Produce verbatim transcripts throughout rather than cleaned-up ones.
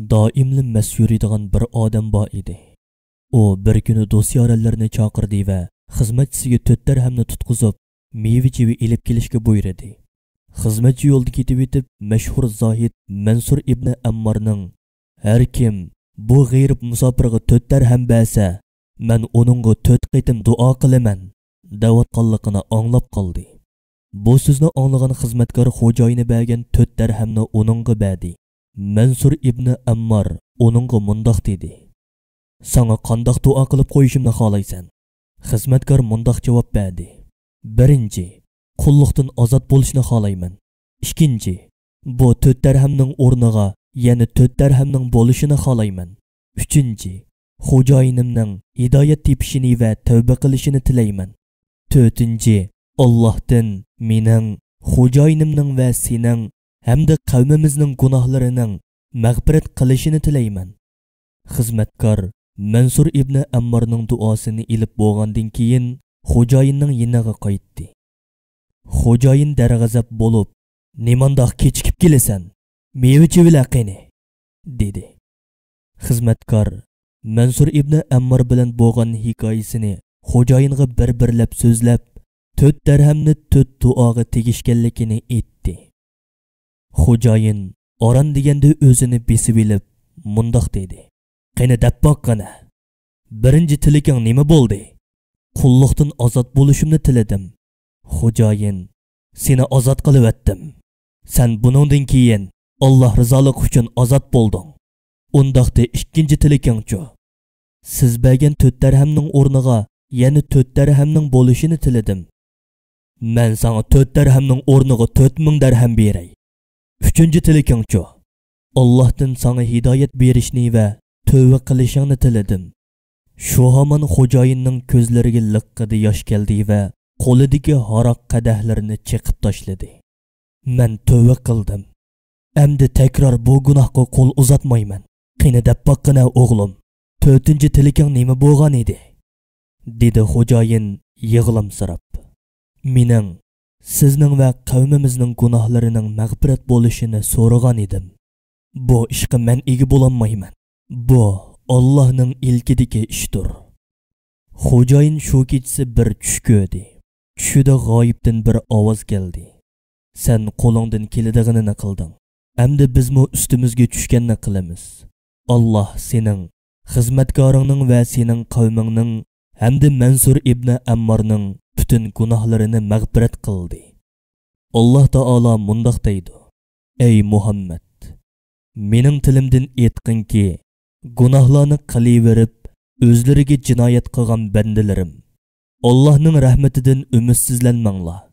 دائىملا مەست يۈرىدىغان بىر ئادەم بار ئىدى. ئۇ بىر كۈنى دوست-يارەنلىرىنى چاقىردى ۋە خىزمەتچىسىگە تۆت دەرھەمنى تۇتقۇزۇپ، مېۋە-چېۋە ئېلىپ كېلىشكە بۇيرۇدى. خىزمەتچى يولدا كېتىۋېتىپ، مەشھۇر زاھىد مەنسۇر ئىبنى ئەممارنىڭ، «ھەر كىم بۇ غېرىب مۇساپىرغا تۆت دەرھەم بەرسە، مەن ئۇنىڭغا تۆت قېتىم دۇئا قىلىمەن» دەۋاتقانلىقىنى ئاڭلاپ قالدى. بۇ سۆزنى ئاڭلىغان خىزمەتكار خوجايىنى بەرگەن تۆت دەرھەمنى ئۇنىڭغا بەردى. مەنسۇر ئىبنى ئەممار ئۇنىڭغا مۇنداق دېدى: «ساڭا قانداق دۇئا قىلىپ قويۇشۇمنى خالايسەن؟» خىزمەتكار مۇنداق جاۋاب بەردى: «بىرىنچى، قۇللۇقتىن ئازاد بولۇشنى خالايمەن. ئىككىنچى، بۇ تۆت دەرھەمنىڭ ئورنىغا يەنە تۆت دەرھەمنىڭ بولۇشىنى خالايمەن. ئۈچىنچى، خوجايىنىمنىڭ ھىدايەت تېپىشىنى ۋە تەۋبە قىلىشىنى تىلەيمەن. تۆتىنچى، ئاللاھتىن مېنىڭ، خوجايىنىمنىڭ ۋە سېنىڭ ھەمدە قەۋمىمىزنىڭ گۇناھلىرىنىڭ مەغپىرەت قىلىشىنى تىلەيمەن.» خىزمەتكار مەنسۇر ئىبنى ئەممارنىڭ دۇئاسىنى ئېلىپ بولغاندىن كېيىن، خوجايىننىڭ يېنىغا قايتتى. خوجايىن دەرغەزەپ بولۇپ، «نېمانداق كېچىكىپ كېلىسەن؟ مېۋە-چېۋىلەر قېنى؟» دېدى. خىزمەتكار مەنسۇر ئىبنى ئەممار بىلەن بولغان ھېكايىسىنى خوجايىنغا بىر-بىرلەپ سۆزلەپ، تۆت دەرھەمنى تۆت دۇئاغا تېگىشكەنلىكىنى ئېيتتى. خوجايىن ئاران دېگەندە ئۆزىنى بېسىۋېلىپ، مۇنداق دېدى: «قېنى، دەپ باققىنە. بىرىنچى تىلىكىڭ نېمە بولدى؟» «قۇللۇقتىن ئازاد بولۇشۇمنى تىلىدىم.» خوجايىن: «سېنى ئازاد قىلىۋەتتىم. سەن بۇنىڭدىن كېيىن ئاللاھ رىزالىقى ئۈچۈن ئازاد بولدۇڭ. ئۇنداقتا ئىككىنچى تىلىكىڭچۇ؟» «سىز بەرگەن تۆت دەرھەمنىڭ ئورنىغا يەنە تۆت دەرھەمنىڭ بولۇشىنى تىلىدىم.» «مەن ساڭا تۆت دەرھەمنىڭ ئورنىغا تۆت مىڭ دەرھەم بېرەي. ئۈچىنچى تىلىكىڭچۇ؟» «ئاللاھتىن ساڭا ھىدايەت بېرىشنى ۋە تۆۋە قىلىشىڭنى تىلىدىم.» شۇ ھامان خوجايىننىڭ كۆزلىرىگە لىققىدە ياش كەلدى ۋە قولىدىكى ھاراق قەدەھلىرىنى چېقىپ تاشلىدى. «مەن تۆۋە قىلدىم. ئەمدى تەكرار بۇ گۇناھقا قول ئۇزاتمايمەن. قېنى، دەپ باققىنە، ئوغلۇم، تۆتىنچى تىلىكىڭ نېمە بولغان ئىدى؟» دېدى خوجايىن يىغلامسىراپ. «مېنىڭ سىزنىڭ ۋە قەۋمىمىزنىڭ گۇناھلىرىنىڭ مەغپىرەت بولۇشىنى سورىغان ئىدىم. بۇ ئىشقا مەن ئىگە بولالمايمەن. بۇ ئاللاھنىڭ ئىلكىدىكى ئىشتۇر.» خوجايىن شۇ كېچىسى بىر چۈش كۆردى. چۈشىدە غايىبتىن بىر ئاۋاز كەلدى: «سەن قولۇڭدىن كېلىدىغىنىنى قىلدىڭ. ئەمدى بىزمۇ ئۈستىمىزگە چۈشكەننى قىلىمىز. ئاللاھ سېنىڭ، خىزمەتكارىڭنىڭ ۋە سېنىڭ قەۋمىڭنىڭ ھەمدە مەنسۇر ئىبنى ئەممارنىڭ پۈتۈن گۇناھلىرىنى مەغپىرەت قىلدى.» ئاللاھ تائالا مۇنداق دەيدۇ: «ئەي مۇھەممەد، مېنىڭ تىلىمدىن ئېيتقىنكى، گۇناھلارنى قىلىۋېرىپ، ئۆزلىرىگە جىنايەت قىلغان بەندىلىرىم، ئاللاھنىڭ رەھمىتىدىن ئۈمىدسىزلەنمەڭلار.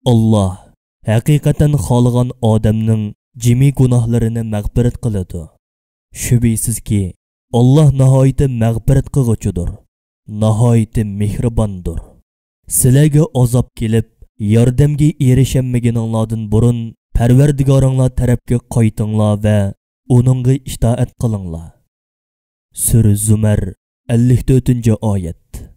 ئاللاھ ھەقىقەتەن خالىغان ئادەمنىڭ جىمى گۇناھلىرىنى مەغپىرەت قىلىدۇ. شۈبھىسىزكى، ئاللاھ ناھايىتى مەغپىرەت قىلغۇچىدۇر، ناھايىتى مېھرىباندۇر. سىلەرگە ئازاب كېلىپ، ياردەمگە ئېرىشەلمىگىنىڭلاردىن بۇرۇن پەرۋەردىگارىڭلار تەرەپكە قايتىڭلار ۋە ئۇنىڭغا ئىتائەت قىلىڭلار.» سۈرە زۇمەر، ئەللىك تۆتىنچى ئايەت.